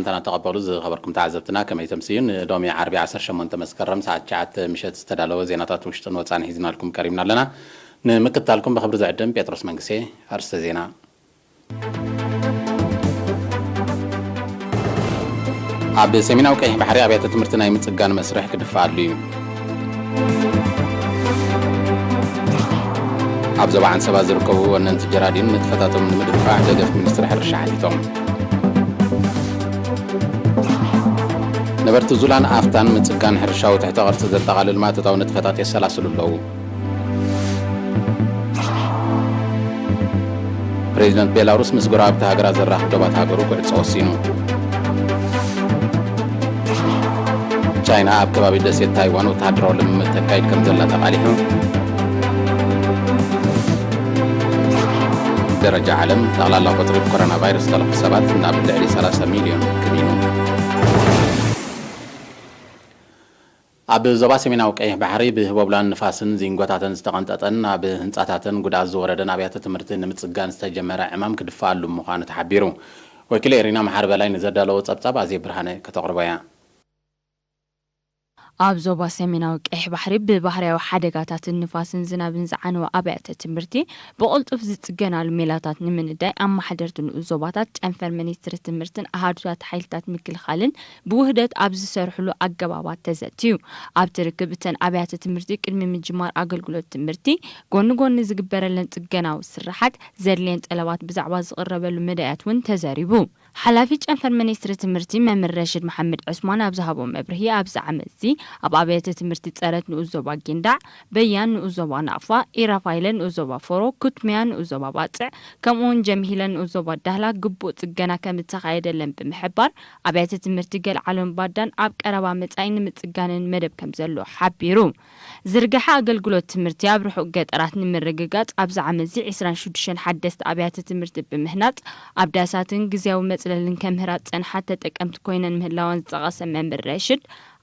ሰላምታና ተቐበሉ ዝኸበርኩም ተዓዘብትና፣ ከመይ ተምስዩ? ንሎሚ ዓርቢ ዓሰርተ ሸሞንተ መስከረም ሰዓት ትሽዓተ ምሸት ዝተዳለወ ዜናታት ውሽጥን ወጻእን ሒዝናልኩም ቀሪብና ኣለና። ንምክትታልኩም ብኽብሪ ዝዕድም ጴጥሮስ መንግስቴ። ኣርእስተ ዜና። ኣብ ሰሜናዊ ቀይሕ ባሕሪ ኣብያተ ትምህርቲ ናይ ምጽጋን መስርሕ ክድፋኣሉ እዩ። ኣብ ዞባ ዓንሰባ ዝርከቡ ወነንቲ ጀራዲን ንጥፈታቶም ንምድንፋዕ ደገፍ ሚኒስትሪ ሕርሻ ሓቲቶም። ነበርቲ ዙላን ኣፍታን ምጽጋን ሕርሻዊ ትሕተ ቅርጺ ዘጠቓልል ማእቶታዊ ንጥፈታት የሰላስሉ ኣለዉ። ፕሬዚደንት ቤላሩስ ምስ ጎረባብቲ ሃገራት ዘራኽብ ዶባት ሃገሩ ክዕጾ ወሲኑ። ቻይና ኣብ ከባቢ ደሴት ታይዋን ወተሃደራዊ ልምምድ ተካይድ ከም ዘላ ተቓሊሑ። ደረጃ ዓለም፣ ጠቕላላ ቁጽሪ ብኮሮና ቫይረስ ዝተለኽፉ ሰባት ናብ ልዕሊ ሰላሳ ሚልዮን ክቢኑ። ኣብ ዞባ ሰሜናዊ ቀይሕ ባሕሪ ብህቦብላን ንፋስን ዚንጎታተን ዝተቐንጠጠን ኣብ ህንጻታተን ጉድኣት ዝወረደን ኣብያተ ትምህርቲ ንምጽጋን ዝተጀመረ ዕማም ክድፋኣሉ ምዃኑ ተሓቢሩ። ወኪል ኤሪና መሓሪ በላይ ንዘዳለዎ ጸብጻብ ኣዜ ብርሃነ ከተቕርቦ እያ። ኣብ ዞባ ሰሜናዊ ቀይሕ ባሕሪ ብባህርያዊ ሓደጋታትን ንፋስን ዝናብን ዝዓነወ ኣብያተ ትምህርቲ ብቕልጡፍ ዝጽገናሉ ሜላታት ንምንዳይ ኣመሓደርቲ ንኡስ ዞባታት ጨንፈር ሚኒስትሪ ትምህርትን ኣሃዱታት ሓይልታት ምክልኻልን ብውህደት ኣብ ዝሰርሕሉ ኣገባባት ተዘትዩ። ኣብቲ ርክብ እተን ኣብያተ ትምህርቲ ቅድሚ ምጅማር ኣገልግሎት ትምህርቲ ጎኒ ጎኒ ዝግበረለን ጽገናዊ ስራሓት ዘድልየን ጠለባት ብዛዕባ ዝቕረበሉ መዳያት እውን ተዘሪቡ። ሓላፊ ጨንፈር ሚኒስትሪ ትምህርቲ መምህር ረሽድ መሓመድ ዑስማን ኣብ ዝሃቦ መብርሂ ኣብዚ ዓመት እዚ ኣብ ኣብያተ ትምህርቲ ጸረት ንኡስ ዞባ ጊንዳዕ፣ በያን ንኡስ ዞባ ናቕፋ፣ ኢራፋይለ ንኡስ ዞባ ፎሮ፣ ኩትሚያ ንኡስ ዞባ ባጽዕ ከምኡ እውን ጀምሂለ ንኡስ ዞባ ዳህላ ግቡእ ጽገና ከም እተኻየደለን ብምሕባር ኣብያተ ትምህርቲ ገልዓሎን ባዳን ኣብ ቀረባ መጻኢ ንምጽጋንን መደብ ከም ዘሎ ሓቢሩ። ዝርግሐ ኣገልግሎት ትምህርቲ ኣብ ርሑቕ ገጠራት ንምርግጋጽ ኣብዚ ዓመት እዚ ዕስራን ሽዱሽተን ሓደስቲ ኣብያተ ትምህርቲ ብምህናጽ ኣብ ዳሳትን ግዝያዊ መጽለልን ከምህራ ዝጸንሓ ተጠቀምቲ ኮይነን ምህላወን ዝጠቐሰ መምህር ረሽድ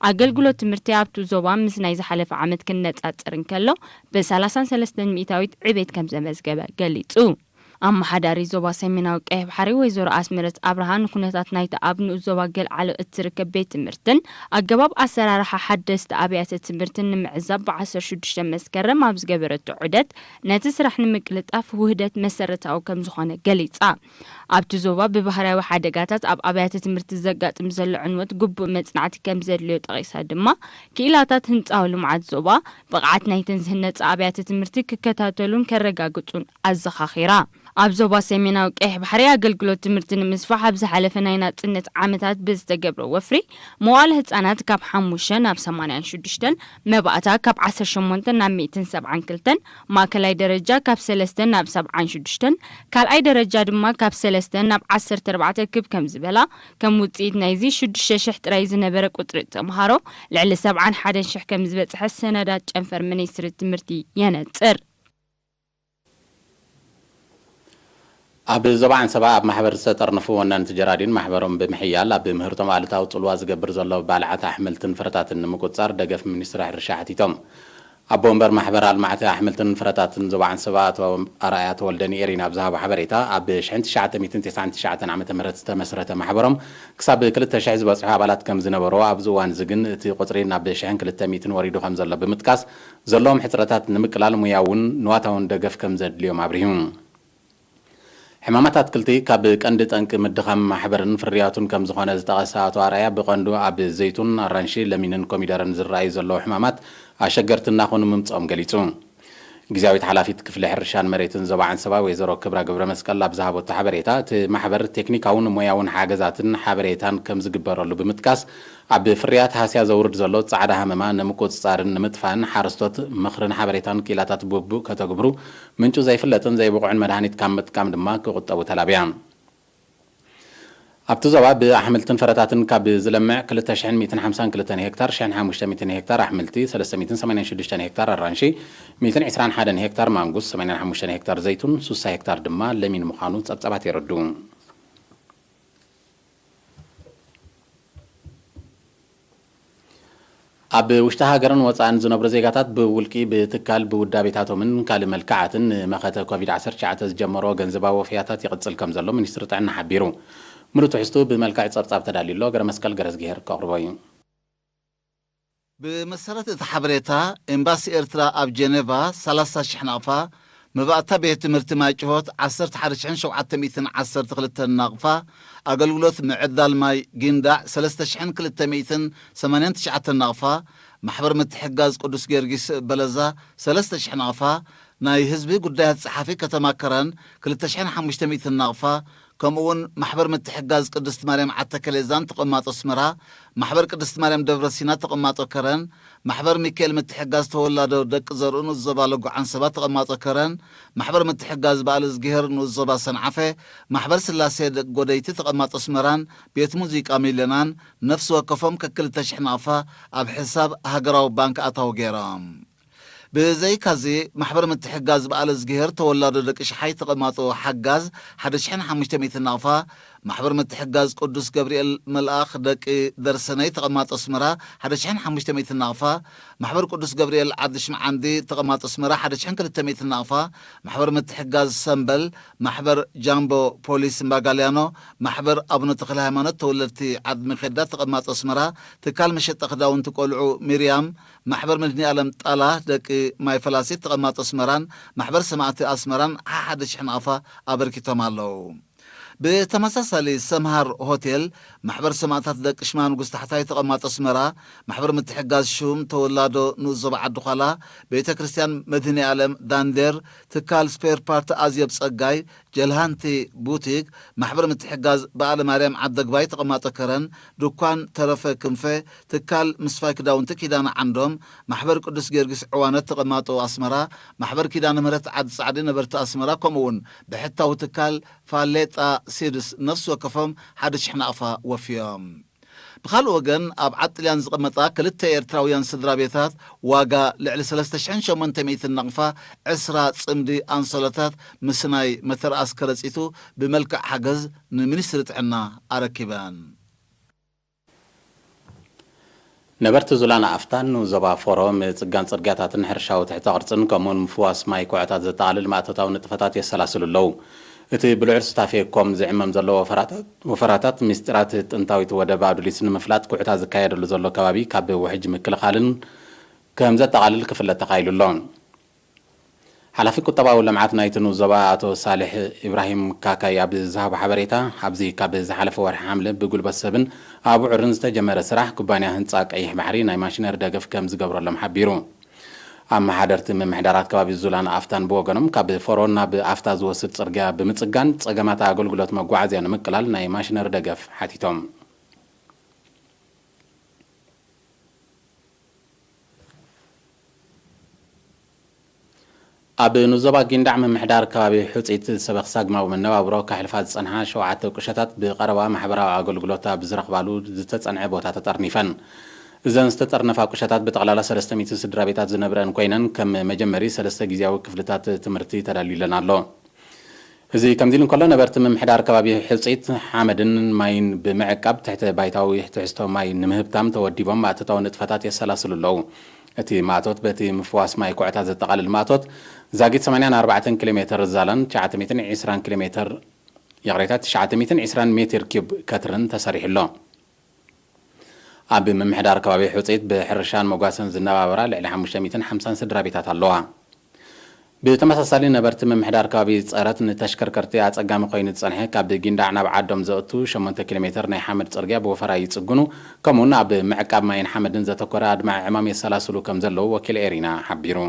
ኣገልግሎት ትምህርቲ ኣብቲ ዞባ ምስ ናይ ዝሓለፈ ዓመት ክነጻጸር እንከሎ ብሰላሳን ሰለስተን ሚእታዊት ዕቤት ከም ዘመዝገበ ገሊጹ። ኣመሓዳሪ ዞባ ሰሜናዊ ቀይሕ ባሕሪ ወይዘሮ ኣስመረት ኣብርሃ ንኩነታት ናይቲ ኣብ ንኡስ ዞባ ገልዓሎ እትርከብ ቤት ትምህርትን ኣገባብ ኣሰራርሓ ሓደስቲ ኣብያተ ትምህርትን ንምዕዛብ ብዓሰርተ ሽዱሽተ መስከረም ኣብ ዝገበረቶ ዑደት ነቲ ስራሕ ንምቅልጣፍ ውህደት መሰረታዊ ከም ዝኾነ ገሊጻ። ኣብቲ ዞባ ብባህርያዊ ሓደጋታት ኣብ ኣብያተ ትምህርቲ ዘጋጥም ዘሎ ዕንወት ግቡእ መጽናዕቲ ከም ዘድልዮ ጠቒሳ ድማ ክኢላታት ህንጻዊ ልምዓት ዞባ ብቕዓት ናይተን ዝህነጻ ኣብያተ ትምህርቲ ክከታተሉን ከረጋግጹን ኣዘኻኺራ። ኣብ ዞባ ሰሜናዊ ቀይሕ ባሕሪ ኣገልግሎት ትምህርቲ ንምስፋሕ ኣብ ዝሓለፈ ናይ ናጽነት ዓመታት ብዝተገብረ ወፍሪ መዋእለ ህጻናት ካብ ሓሙሽተ ናብ ሰማንያን ሽዱሽተን፣ መባእታ ካብ ዓሰርተ ሸሞንተ ናብ ሚእትን ሰብዓን ክልተን፣ ማእከላይ ደረጃ ካብ ሰለስተ ናብ ሰብዓን ሽዱሽተን፣ ካልኣይ ደረጃ ድማ ካብ ሰለስተ ናብ ዓሰርተ ኣርባዕተ ክብ ከም ዝበላ፣ ከም ውጽኢት ናይዚ ሽዱሽተ ሽሕ ጥራይ ዝነበረ ቁጽሪ ተምሃሮ ልዕሊ ሰብዓን ሓደን ሽሕ ከም ዝበጽሐ ሰነዳት ጨንፈር ሚኒስትሪ ትምህርቲ የነጽር። ኣብ ዞባ ዓንሰባ ኣብ ማሕበር ዝተጠርነፉ ወነንቲ ጀራዲን ማሕበሮም ብምሕያል ኣብ ምህርቶም ኣሉታዊ ጽልዋ ዝገብር ዘሎ ባልዓት ኣሕምልትን ፍረታትን ንምቁጽጻር ደገፍ ሚኒስትሪ ሕርሻ ሓቲቶም። ኣቦ ወንበር ማሕበር ኣልማዕቲ ኣሕምልትን ፍረታትን ዞባ ዓንሰባ ኣቶ ኣርኣያ ተወልደ ንኤሪና ኣብ ዝሃቦ ሓበሬታ ኣብ ሽሕን ትሽዓተ ሚእትን ተስዓን ትሽዓተን ዓመተ ምህረት ዝተመስረተ ማሕበሮም ክሳብ ክልተ ሽሕ ዝበጽሑ ኣባላት ከም ዝነበርዎ ኣብዚ እዋን እዚ ግን እቲ ቁጽሪ ናብ ሽሕን ክልተ ሚእትን ወሪዱ ከም ዘሎ ብምጥቃስ ዘለዎም ሕጽረታት ንምቅላል ሙያውን ንዋታውን ደገፍ ከም ዘድልዮም ኣብሪሁ። ሕማማት ኣትክልቲ ካብ ቀንዲ ጠንቂ ምድኻም ማሕበርን ፍርያቱን ከም ዝኾነ ዝጠቐሰ ኣቶ ኣርኣያ ብቐንዱ ኣብ ዘይቱን፣ ኣራንሺ፣ ለሚንን ኮሚደረን ዝረኣዩ ዘለዉ ሕማማት ኣሸገርቲ እናኾኑ ምምፅኦም ገሊፁ። ግዝያዊት ሓላፊት ክፍሊ ሕርሻን መሬትን ዞባ ዓንሰባ ወይዘሮ ክብራ ገብረ መስቀል ኣብ ዝሃበቶ ሓበሬታ እቲ ማሕበር ቴክኒካውን ሞያውን ሓገዛትን ሓበሬታን ከም ዝግበረሉ ብምጥቃስ ኣብ ፍርያት ሃስያ ዘውርድ ዘሎ ጻዕዳ ሃመማ ንምቁጽጻርን ንምጥፋእን ሓረስቶት ምኽርን ሓበሬታን ክኢላታት ብግቡእ ከተግብሩ፣ ምንጩ ዘይፍለጥን ዘይብቑዕን መድሃኒት ካብ ምጥቃም ድማ ክቑጠቡ ተላብያ። ኣብቲ ዞባ ብኣሕምልትን ፍረታትን ካብ ዝለምዕ ክልተ ሽሕን ሚእትን ሓምሳን ክልተን ሄክታር፣ ሽሕን ሓሙሽተ ሚእትን ሄክታር ኣሕምልቲ፣ ሰለስተ ሚእትን ሰማንያን ሽዱሽተን ሄክታር ኣራንሺ፣ ሚእትን ዕስራን ሓደን ሄክታር ማንጉስ፣ ሰማንያን ሓሙሽተን ሄክታር ዘይቱን፣ ሱሳ ሄክታር ድማ ለሚን ምዃኑ ጸብጻባት የረድኡ። ኣብ ውሽጢ ሃገርን ወጻእን ዝነብሩ ዜጋታት ብውልቂ፣ ብትካል፣ ብውዳቤታቶምን ካልእ መልክዓትን ንመኸተ ኮቪድ ዓሰርተ ትሽዓተ ዝጀመሮ ገንዘባዊ ወፍያታት ይቕጽል ከም ዘሎ ሚኒስትሪ ጥዕና ሓቢሩ። ምሉእ ትሕዝቱ ብመልክዕ ጸብጻብ ተዳልዩ ኣሎ። ገረመስቀል ገረዝግሄር ከቕርቦ እዩ። ብመሰረት እቲ ሓበሬታ፣ ኤምባሲ ኤርትራ ኣብ ጀኔቫ ሰላሳ ሽሕ ናቕፋ፣ መባእታ ቤት ትምህርቲ ማይ ጭሆት ዓሰርተ ሓደ ሽሕን ሸውዓተ ሚእትን ዓሰርተ ክልተን ናቕፋ፣ ኣገልግሎት ምዕዳል ማይ ጊንዳዕ ሰለስተ ሽሕን ክልተ ሚእትን ሰማንያን ትሽዓተን ናቕፋ፣ ማሕበር ምትሕግጋዝ ቅዱስ ጊዮርጊስ በለዛ ሰለስተ ሽሕ ናቕፋ፣ ናይ ህዝቢ ጉዳያት ጸሓፊ ከተማ ከረን ክልተ ሽሕን ሓሙሽተ ሚእትን ናቕፋ፣ ከምኡ እውን ማሕበር ምትሕግጋዝ ቅድስት ማርያም ዓተከሌዛን ተቐማጦ ኣስመራ፣ ማሕበር ቅድስት ማርያም ደብረ ሲና ተቐማጦ ከረን፣ ማሕበር ሚካኤል ምትሕግጋዝ ተወላዶ ደቂ ዘርኡ ንኡስ ዞባ ለጉዓን ሰባት ተቐማጦ ከረን፣ ማሕበር ምትሕግጋዝ በዓል እዝግሄር ንኡስ ዞባ ሰንዓፈ፣ ማሕበር ስላሴ ደቂ ጎደይቲ ተቐማጦ ኣስመራን ቤት ሙዚቃ ሚልዮናን ነፍሲ ወከፎም ከክልተ ሽሕ ናቕፋ ኣብ ሕሳብ ሃገራዊ ባንክ ኣታዊ ገይሮም። ብዘይካዚ፣ ማሕበር ምትሕግጋዝ በዓል እዝግሄር ተወላዶ ደቂ ሽሓይ ተቐማጦ ሓጋዝ ሓደ ሽሕን ሓሙሽተ ሚእትን ናቕፋ፣ ማሕበር ምትሕግጋዝ ቅዱስ ገብርኤል መልኣኽ ደቂ ደርሰነይ ተቐማጦ ኣስመራ ሓደ ሽሕን ሓሙሽተ ሚእትን ናቕፋ፣ ማሕበር ቅዱስ ገብርኤል ዓዲ ሽምዓንዲ ተቐማጦ ኣስመራ ሓደ ሽሕን ክልተ ሚእትን ናቕፋ፣ ማሕበር ምትሕግጋዝ ሰምበል፣ ማሕበር ጃምቦ ፖሊስ እምባጋልያኖ፣ ማሕበር ኣቡነ ተኽለ ሃይማኖት ተወለድቲ ዓዲ መኼዳ ተቐማጦ ኣስመራ፣ ትካል መሸጣ ክዳውንቲ ቆልዑ ሚርያም፣ ማሕበር መድኃኔ ዓለም ጣላ ደቂ ማይ ፈላሲት ተቐማጦ ኣስመራን ማሕበር ሰማዕቲ ኣስመራን ሓሓደ ሽሕ ናቕፋ ኣበርኪቶም ኣለዉ። ብተመሳሳሊ ሰምሃር ሆቴል፣ ማሕበር ሰማዕታት ደቂ ሽማ ንጉስ ታሕታይ ተቐማጦ ኣስመራ፣ ማሕበር ምትሕጋዝ ሹም ተወላዶ ንኡስ ዞባ ዓዲ ዃላ፣ ቤተ ክርስቲያን መድኃኔ ዓለም ዳንዴር፣ ትካል ስፔር ፓርት ኣዝዮብ ጸጋይ፣ ጀልሃንቲ ቡቲክ፣ ማሕበር ምትሕጋዝ በዓለ ማርያም ዓደግባይ ተቐማጦ ከረን፣ ድኳን ተረፈ ክንፈ፣ ትካል ምስፋይ ክዳውንቲ ኪዳነ ዓንዶም፣ ማሕበር ቅዱስ ጊዮርጊስ ዕዋነት ተቐማጦ ኣስመራ፣ ማሕበር ኪዳነ ምህረት ዓዲ ጻዕዲ ነበርቲ ኣስመራ፣ ከምኡ እውን ብሕታዊ ትካል ፋሌጣ ሲድስ ነፍሲ ወከፎም ሓደ ሽሕ ናቕፋ ወፍዮም። ብኻልእ ወገን፣ ኣብ ዓዲ ጥልያን ዝቐመጣ ክልተ ኤርትራውያን ስድራ ቤታት ዋጋ ልዕሊ ሰለስተ ሽሕን ሸሞንተ ሚእትን ናቕፋ ዕስራ ጽምዲ ኣንሶላታት ምስ ናይ መተርኣስ ከረጺቱ ብመልክዕ ሓገዝ ንሚኒስትሪ ጥዕና ኣረኪበን። ነበርቲ ዙላን ኣፍታን ንዞባ ፎሮ ምጽጋን ጽርግያታትን ሕርሻዊ ትሕተ ቅርጽን ከምኡውን ምፍዋስ ማይ ኩዕታት ዘጠቓልል ማእቶታዊ ንጥፈታት የሰላስሉ ኣለዉ። እቲ ብልዑል ሱታፌ ኮም ዝዕመም ዘሎ ወፈራታት፣ ወፈራታት ምስጢራት ጥንታዊት ወደብ ኣዱሊስ ንምፍላጥ ኩዕታት ዝካየደሉ ዘሎ ከባቢ ካብ ውሕጅ ምክልኻልን ከም ዘጠቓልል ክፍለጥ ተኻኢሉ ኣሎ። ሓላፊ ቁጠባዊ ልምዓት ናይቲ ንኡስ ዞባ ኣቶ ሳልሕ ኢብራሂም ካካይ ኣብ ዝሃቦ ሓበሬታ፣ ኣብዚ ካብ ዝሓለፈ ወርሒ ሓምለ ብጉልበት ሰብን ኣቡዑርን ዝተጀመረ ስራሕ ኩባንያ ህንጻ ቀይሕ ባሕሪ ናይ ማሽነሪ ደገፍ ከም ዝገብረሎም ሓቢሩ። ኣመሓደርቲ ምምሕዳራት ከባቢ ዙላን ኣፍታን ብወገኖም፣ ካብ ፎሮ ናብ ኣፍታ ዝወስድ ጽርግያ ብምጽጋን ጸገማት ኣገልግሎት መጓዓዝያ ንምቅላል ናይ ማሽነሪ ደገፍ ሓቲቶም። ኣብ ንዞባ ጊንዳዕ ምምሕዳር ከባቢ ሑጺት ሰበኽ ሳግማዊ መነባብሮ ከሕልፋ ዝጸንሓ ሸውዓተ ቁሸታት ብቐረባ ማሕበራዊ ኣገልግሎት ኣብ ዝረኽባሉ ዝተጸንዐ ቦታ ተጠርኒፈን። እዘን ዝተጠርነፋ ቁሸታት ብጠቕላላ ሰለስተ ሚእቲ ስድራ ቤታት ዝነብረን ኮይነን፣ ከም መጀመሪ ሰለስተ ግዜያዊ ክፍልታት ትምህርቲ ተዳልዩለን ኣሎ። እዚ ከምዚ ኢሉ እንከሎ፣ ነበርቲ ምምሕዳር ከባቢ ሕጽይት ሓመድን ማይን ብምዕቃብ ትሕተ ባይታዊ ትሕዝቶ ማይ ንምህብታም ተወዲቦም ማእቶታዊ ንጥፈታት የሰላስሉ ኣለዉ። እቲ ማእቶት በቲ ምፍዋስ ማይ ኩዕታት ዘጠቓልል ማእቶት ዛጊት ሰማንያን ኣርባዕተን ኪሎ ሜተር ዛላን ትሽዓተ ሚእትን ዕስራን ኪሎ ሜተር፣ ይቕሬታ፣ ትሽዓተ ሚእትን ዕስራን ሜትር ኪዩብ ከትርን ተሰሪሑ ኣሎ። ኣብ ምምሕዳር ከባቢ ሑጺት ብሕርሻን መጓሰን ዝነባበራ ልዕሊ ሓሙሽተ ሚእትን ሓምሳን ስድራ ቤታት ኣለዋ። ብተመሳሳሊ ነበርቲ ምምሕዳር ከባቢ ጸረት ንተሽከርከርቲ ኣጸጋሚ ኮይኑ ዝጸንሐ ካብ ጊንዳዕ ናብ ዓዶም ዘእቱ ሸሞንተ ኪሎ ሜተር ናይ ሓመድ ጽርግያ ብወፈራ ይጽግኑ፣ ከምኡውን ኣብ ምዕቃብ ማይን ሓመድን ዘተኮረ ኣድማዒ ዕማም የሰላስሉ ከም ዘለዉ ወኪል ኤሪና ሓቢሩ።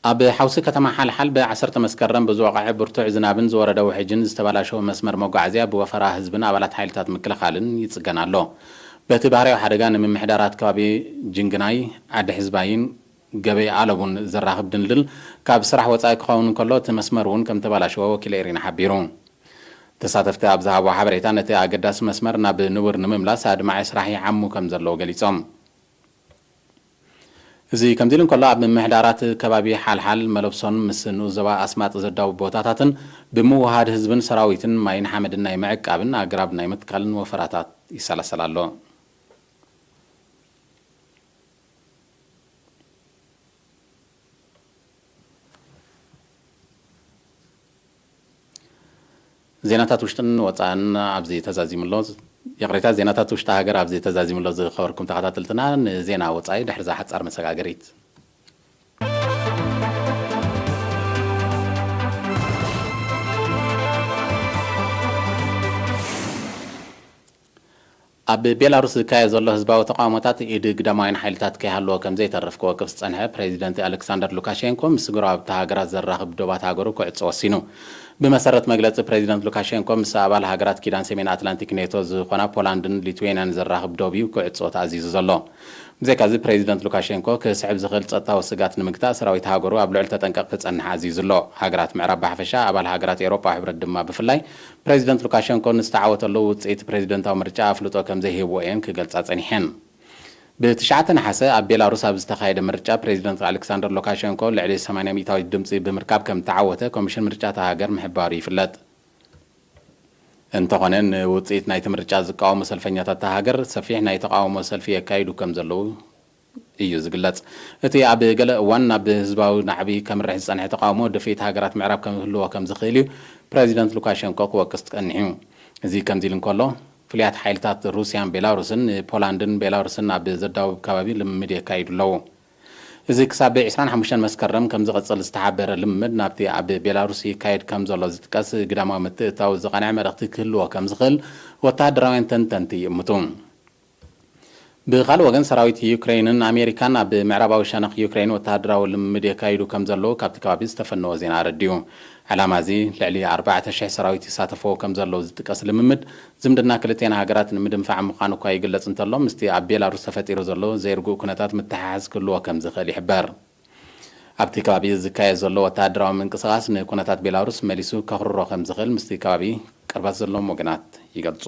ኣብ ሓውሲ ከተማ ሓልሓል ብ ዓሰርተ መስከረም ብዝወቕዐ ብርቱዕ ዝናብን ዝወረደ ውሕጅን ዝተበላሸወ መስመር መጓዓዝያ ብወፈራ ህዝብን ኣባላት ሓይልታት ምክልኻልን ይጽገን ኣሎ። በቲ ባህርያዊ ሓደጋ ንምምሕዳራት ከባቢ ጅንግናይ፣ ዓዲ ሕዝባይን ገበይ ኣለቡን ዘራኽብ ድልድል ካብ ስራሕ ወጻኢ ክኸውን እንከሎ፣ እቲ መስመር እውን ከም ተበላሸወ ወኪል ኤሪና ሓቢሩ። ተሳተፍቲ ኣብ ዝሃቦ ሓበሬታ፣ ነቲ ኣገዳሲ መስመር ናብ ንቡር ንምምላስ ኣድማዒ ስራሕ ይዓሙ ከም ዘለዎ ገሊጾም። እዚ ከምዚ ኢሉ እንከሎ፣ ኣብ ምምሕዳራት ከባቢ ሓልሓል፣ መለብሶን ምስ ንኡስ ዞባ ኣስማጥ ዘዳውብ ቦታታትን ብምውሃድ ህዝብን ሰራዊትን ማይን ሓመድን ናይ ምዕቃብን ኣግራብ ናይ ምትካልን ወፈራታት ይሰላሰል ኣሎ። ዜናታት ውሽጥን ወፃእን ኣብዚ ተዛዚሙ ኣሎ። ይቕሬታ፣ ዜናታት ውሽጢ ሃገር ኣብዚ ተዛዚሙ ኣሎ። ዝኸበርኩም ተኸታተልትና፣ ንዜና ወፃኢ ድሕሪ እዛ ሓፃር መሰጋገሪት። ኣብ ቤላሩስ ዝካየድ ዘሎ ህዝባዊ ተቃውሞታት ኢድ ግዳማውያን ሓይልታት ከይሃለዎ ከም ዘይተርፍ ክወቅስ ዝጸንሐ ፕሬዚደንት ኣሌክሳንደር ሉካሼንኮ፣ ምስ ጎረባብቲ ሃገራት ዘራኽብ ዶባት ሃገሩ ክዕጾ ወሲኑ። ብመሰረት መግለጺ ፕሬዚደንት ሉካሼንኮ፣ ምስ ኣባል ሃገራት ኪዳን ሰሜን ኣትላንቲክ ኔቶ ዝኾና ፖላንድን ሊትዌንያን ዘራኽብ ዶብ እዩ ክዕጾ ተኣዚዙ ዘሎ። ብዘይካዚ፣ ፕሬዚደንት ሉካሼንኮ፣ ክስዕብ ዝኽእል ጸጥታዊ ስጋት ንምግታእ፣ ሰራዊት ሃገሩ ኣብ ልዑል ተጠንቀቕ ክጸንሕ ኣዚዙ ኣሎ። ሃገራት ምዕራብ ብሓፈሻ፣ ኣባል ሃገራት ኤውሮጳ ሕብረት ድማ ብፍላይ፣ ፕሬዚደንት ሉካሸንኮ ንዝተዓወተሉ ውጽኢት ፕሬዚደንታዊ ምርጫ ኣፍልጦ ከም ዘይህብዎ እየን ክገልጻ ጸኒሐን። ብትሽዓተ ነሓሰ ኣብ ቤላሩስ ኣብ ዝተኻየደ ምርጫ፣ ፕሬዚደንት ኣሌክሳንደር ሉካሸንኮ ልዕሊ ሰማንያ ሚእታዊት ድምጺ ብምርካብ ከም እተዓወተ ኮሚሽን ምርጫ እታ ሃገር ምሕባሩ ይፍለጥ። እንተኾነ፣ ንውጽኢት ናይቲ ምርጫ ዝቃወሙ ሰልፈኛታት እታ ሃገር ሰፊሕ ናይ ተቃውሞ ሰልፊ የካይዱ ከም ዘለዉ እዩ ዝግለጽ። እቲ ኣብ ገለ እዋን ናብ ህዝባዊ ናዕቢ ከምርሕ ዝጸንሐ ተቃውሞ፣ ድፍኢት ሃገራት ምዕራብ ክህልዎ ከም ዝኽእል እዩ ፕረዚደንት ሉካሸንኮ ክወቅስ ጸኒሑ። እዚ ከምዚ ኢሉ እንከሎ፣ ፍሉያት ሓይልታት ሩስያን ቤላሩስን ንፖላንድን ቤላሩስን ኣብ ዘዳውብ ከባቢ ልምምድ የካይዱ ኣለዉ። እዚ ክሳብ ብ ዕስራን ሓሙሽተን መስከረም ከም ዝቕጽል ዝተሓበረ ልምምድ፣ ናብቲ ኣብ ቤላሩስ ይካየድ ከም ዘሎ ዝጥቀስ ግዳማዊ ምትእትታው ዝቐንዐ መልእኽቲ ክህልዎ ከም ዝኽእል ወተሃደራውያን ተንተንቲ ይእምቱ። ብኻልእ ወገን፣ ሰራዊት ዩክሬንን ኣሜሪካን ኣብ ምዕራባዊ ሸነኽ ዩክሬን ወተሃደራዊ ልምምድ የካይዱ ከም ዘለዉ ካብቲ ከባቢ ዝተፈነወ ዜና ኣረዲኡ። ዕላማ እዚ፣ ልዕሊ ኣርባዕተ ሽሕ ሰራዊት ይሳተፍዎ ከም ዘለዉ ዝጥቀስ ልምምድ፣ ዝምድና ክልቲኤን ሃገራት ንምድንፋዕ ምዃኑ እኳ ይግለጽ እንተሎ፣ ምስቲ ኣብ ቤላሩስ ተፈጢሩ ዘሎ ዘይርጉእ ኩነታት ምትሕሓዝ ክህልዎ ከም ዝኽእል ይሕበር። ኣብቲ ከባቢ ዝካየድ ዘሎ ወተሃደራዊ ምንቅስቓስ ንኩነታት ቤላሩስ መሊሱ ከኽርሮ ከም ዝኽእል ምስቲ ከባቢ ቅርበት ዘለዎም ወገናት ይገልጹ።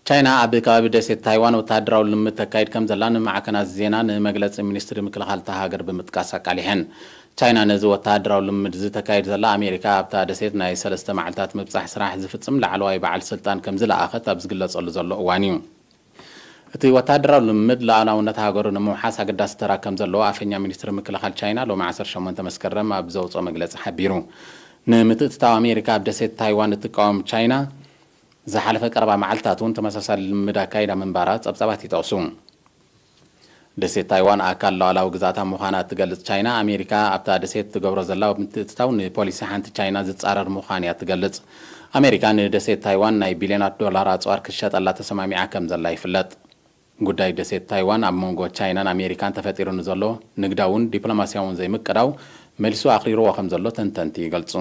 ቻይና ኣብ ከባቢ ደሴት ታይዋን ወተሃደራዊ ልምምድ ተካይድ ከም ዘላ ንማዕከናት ዜና ንመግለጺ ሚኒስትሪ ምክልኻል እታ ሃገር ብምጥቃስ ኣቃሊሐን። ቻይና ነዚ ወተሃደራዊ ልምምድ እዚ ተካይድ ዘላ፣ ኣሜሪካ ኣብታ ደሴት ናይ ሰለስተ መዓልታት ምብጻሕ ስራሕ ዝፍጽም ላዕለዋይ በዓል ስልጣን ከም ዝለኣኸት ኣብ ዝግለጸሉ ዘሎ እዋን እዩ። እቲ ወተሃደራዊ ልምምድ፣ ሉኣላውነት ሃገሩ ንምውሓስ ኣገዳሲ ተራ ከም ዘለዎ ኣፈኛ ሚኒስትሪ ምክልኻል ቻይና ሎሚ ዓሰርተ ሸሞንተ መስከረም ኣብ ዘውፅኦ መግለፂ ሓቢሩ። ንምትእትታው ኣሜሪካ ኣብ ደሴት ታይዋን እትቃወም ቻይና፣ ዝሓለፈ ቀረባ መዓልታት እውን ተመሳሳሊ ልምምድ ኣካይዳ ምንባራ ጸብጻባት ይጠቕሱ። ደሴት ታይዋን ኣካል ሉኣላዊ ግዝኣታ ምዃና እትገልጽ ቻይና፣ ኣሜሪካ ኣብታ ደሴት ትገብሮ ዘላ ምትእትታው ንፖሊሲ ሓንቲ ቻይና ዝጻረር ምዃን እያ ትገልጽ። ኣሜሪካ ንደሴት ታይዋን ናይ ቢልዮናት ዶላር ኣጽዋር ክትሸጠላ ተሰማሚዓ ከም ዘላ ይፍለጥ። ጉዳይ ደሴት ታይዋን ኣብ መንጎ ቻይናን ኣሜሪካን ተፈጢሩ ንዘሎ ንግዳውን ዲፕሎማስያውን ዘይምቅዳው መሊሱ ኣኽሪርዎ ከም ዘሎ ተንተንቲ ይገልጹ።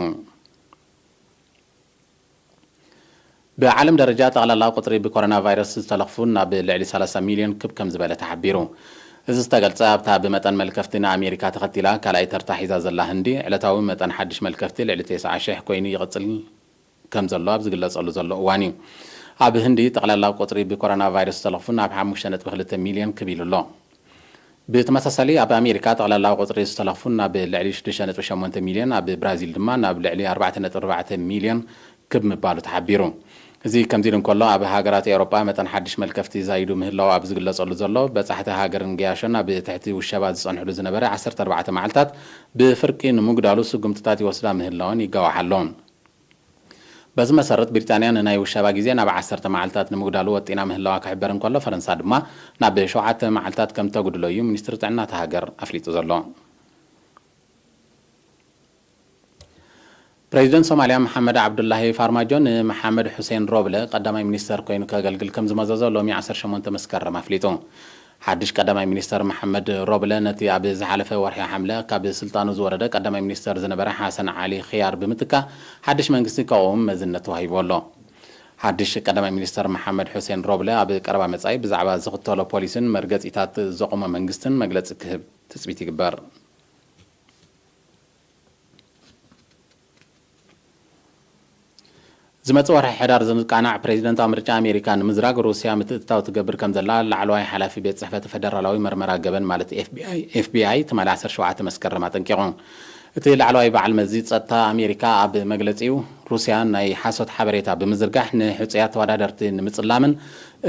ብዓለም ደረጃ ጠቕላላ ቁጽሪ ብኮሮና ቫይረስ ዝተለኽፉ ናብ ልዕሊ ሰላሳ ሚልዮን ክብ ከም ዝበለ ተሓቢሩ። እዚ ዝተገልጸ፣ ኣብታ ብመጠን መልከፍቲ ንኣሜሪካ ተኸቲላ ካልኣይ ተርታ ሒዛ ዘላ ህንዲ፣ ዕለታዊ መጠን ሓድሽ መልከፍቲ ልዕሊ ተስዓ ሽሕ ኮይኑ ይቕጽል ከም ዘሎ ኣብ ዝግለጸሉ ዘሎ እዋን እዩ። ኣብ ህንዲ ጠቕላላ ቁጽሪ ብኮሮና ቫይረስ ዝተለኽፉ ናብ ሓሙሽተ ነጥቢ ክልተ ሚልዮን ክብ ኢሉ ኣሎ። ብተመሳሳሊ፣ ኣብ ኣሜሪካ ጠቕላላ ቁጽሪ ዝተለኽፉ ናብ ልዕሊ ሽዱሽተ ነጥቢ ሸሞንተ ሚልዮን፣ ኣብ ብራዚል ድማ ናብ ልዕሊ ኣርባዕተ ነጥቢ ኣርባዕተ ሚልዮን ክብ ምባሉ ተሓቢሩ። እዚ ከምዚ ኢሉ እንከሎ፣ ኣብ ሃገራት ኤውሮጳ መጠን ሓድሽ መልከፍቲ ዛይዱ ምህላው ኣብ ዝግለጸሉ ዘሎ፣ በጻሕቲ ሃገርን ገያሾን ኣብ ትሕቲ ውሸባ ዝጸንሕሉ ዝነበረ ዓሰርተ ኣርባዕተ መዓልታት ብፍርቂ ንምጉዳሉ ስጉምትታት ይወስዳ ምህላወን ይጋዋሕ ኣሎ። በዚ መሰረት፣ ብሪጣንያ ንናይ ውሸባ ግዜ ናብ ዓሰርተ መዓልታት ንምጉዳሉ ወጢና ምህላዋ ክሕበር እንከሎ፣ ፈረንሳ ድማ ናብ ሸውዓተ መዓልታት ከም ተጉድሎ እዩ ሚኒስትሪ ጥዕና እታ ሃገር ኣፍሊጡ ዘሎ። ፕሬዚደንት ሶማልያ መሓመድ ዓብዱላሂ ፋርማጆ ንመሓመድ ሑሴን ሮብለ ቀዳማይ ሚኒስተር ኮይኑ ከገልግል ከም ዝመዘዞ ሎሚ ዓሰርተ ሸሞንተ መስከረም ኣፍሊጡ። ሓድሽ ቀዳማይ ሚኒስተር መሓመድ ሮብለ ነቲ ኣብ ዝሓለፈ ወርሒ ሓምለ ካብ ስልጣኑ ዝወረደ ቀዳማይ ሚኒስተር ዝነበረ ሓሰን ዓሊ ኽያር ብምትካእ ሓድሽ መንግስቲ ከቑም መዝነት ተዋሂቡ ኣሎ። ሓድሽ ቀዳማይ ሚኒስተር መሓመድ ሑሴን ሮብለ ኣብ ቀረባ መጻኢ ብዛዕባ ዝኽተሎ ፖሊስን መርገጺታት ዘቑሞ መንግስትን መግለጺ ክህብ ትጽቢት ይግበር። ዝመጽእ ወርሒ ሕዳር ዝቃናዕ ፕሬዚደንታዊ ምርጫ ኣሜሪካ ንምዝራግ ሩስያ ምትእትታው ትገብር ከም ዘላ ላዕለዋይ ሓላፊ ቤት ጽሕፈት ፈደራላዊ መርመራ ገበን ማለት ኤፍ ቢ ኣይ፣ ኤፍ ቢ ኣይ ትማሊ ዓሰርተ ሸውዓተ መስከረም ኣጠንቂቑ። እቲ ላዕለዋይ በዓል መዚ ጸጥታ ኣሜሪካ ኣብ መግለጺኡ፣ ሩስያ ናይ ሓሶት ሓበሬታ ብምዝርጋሕ ንሕጹያት ተወዳደርቲ ንምጽላምን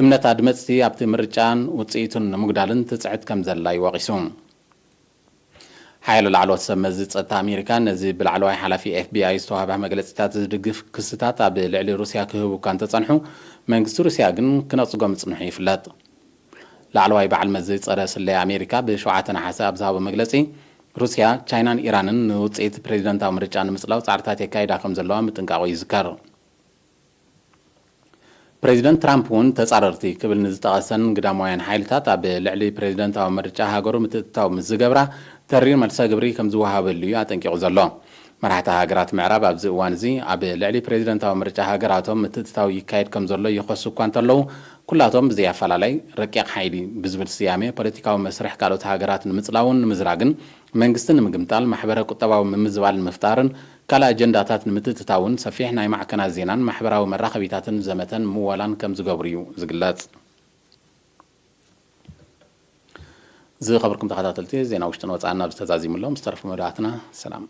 እምነት ኣድመጽቲ ኣብቲ ምርጫን ውጽኢቱን ንምጉዳልን ትጽዕት ከም ዘላ እዩ ወቒሱ። ሓያሎ ላዕለዎት ሰብ መዚ ጸጥታ ኣሜሪካ ነዚ ብላዕለዋይ ሓላፊ ኤፍቢኣይ ዝተዋህበ መግለጺታት ዝድግፍ ክስታት ኣብ ልዕሊ ሩስያ ክህቡ እኳ እንተጸንሑ፣ መንግስቲ ሩስያ ግን ክነጽጎ ምጽንሑ ይፍለጥ። ላዕለዋይ በዓል መዚ ጸረ ስለያ ኣሜሪካ ብሸውዓተ ነሓሰ ኣብ ዝሃቦ መግለጺ፣ ሩስያ፣ ቻይናን ኢራንን ንውጽኢት ፕሬዚደንታዊ ምርጫ ንምጽላው ጻዕርታት የካይዳ ከም ዘለዋ ምጥንቃቑ ይዝከር። ፕሬዚደንት ትራምፕ እውን ተጻረርቲ ክብል ንዝጠቐሰን ግዳማውያን ሓይልታት ኣብ ልዕሊ ፕሬዚደንታዊ ምርጫ ሃገሩ ምትእትታው ምስ ዝገብራ ተሪር መልሰ ግብሪ ከም ዝወሃበሉ እዩ ኣጠንቂቑ ዘሎ። መራሕቲ ሃገራት ምዕራብ ኣብዚ እዋን እዚ ኣብ ልዕሊ ፕሬዚደንታዊ ምርጫ ሃገራቶም ምትእትታው ይካየድ ከም ዘሎ ይኸሱ እኳ እንተለዉ፣ ኩላቶም ብዘይ ኣፈላላይ ረቂቕ ሓይሊ ብዝብል ስያሜ ፖለቲካዊ መስርሕ ካልኦት ሃገራት ንምጽላውን ንምዝራግን፣ መንግስቲ ንምግምጣል፣ ማሕበረ ቁጠባዊ ምምዝባል ንምፍጣርን ካልእ ኣጀንዳታት ንምትእትታውን ሰፊሕ ናይ ማዕከናት ዜናን ማሕበራዊ መራኸቢታትን ዘመተን ምወላን ከም ዝገብሩ እዩ ዝግለጽ። ዝኸበርኩም ተኸታተልቲ፣ ዜና ውሽጥን ወጻእን ኣብዚ ተዛዚሙ ኣሎ። ምስ ተረፉ መደባትና ሰላም።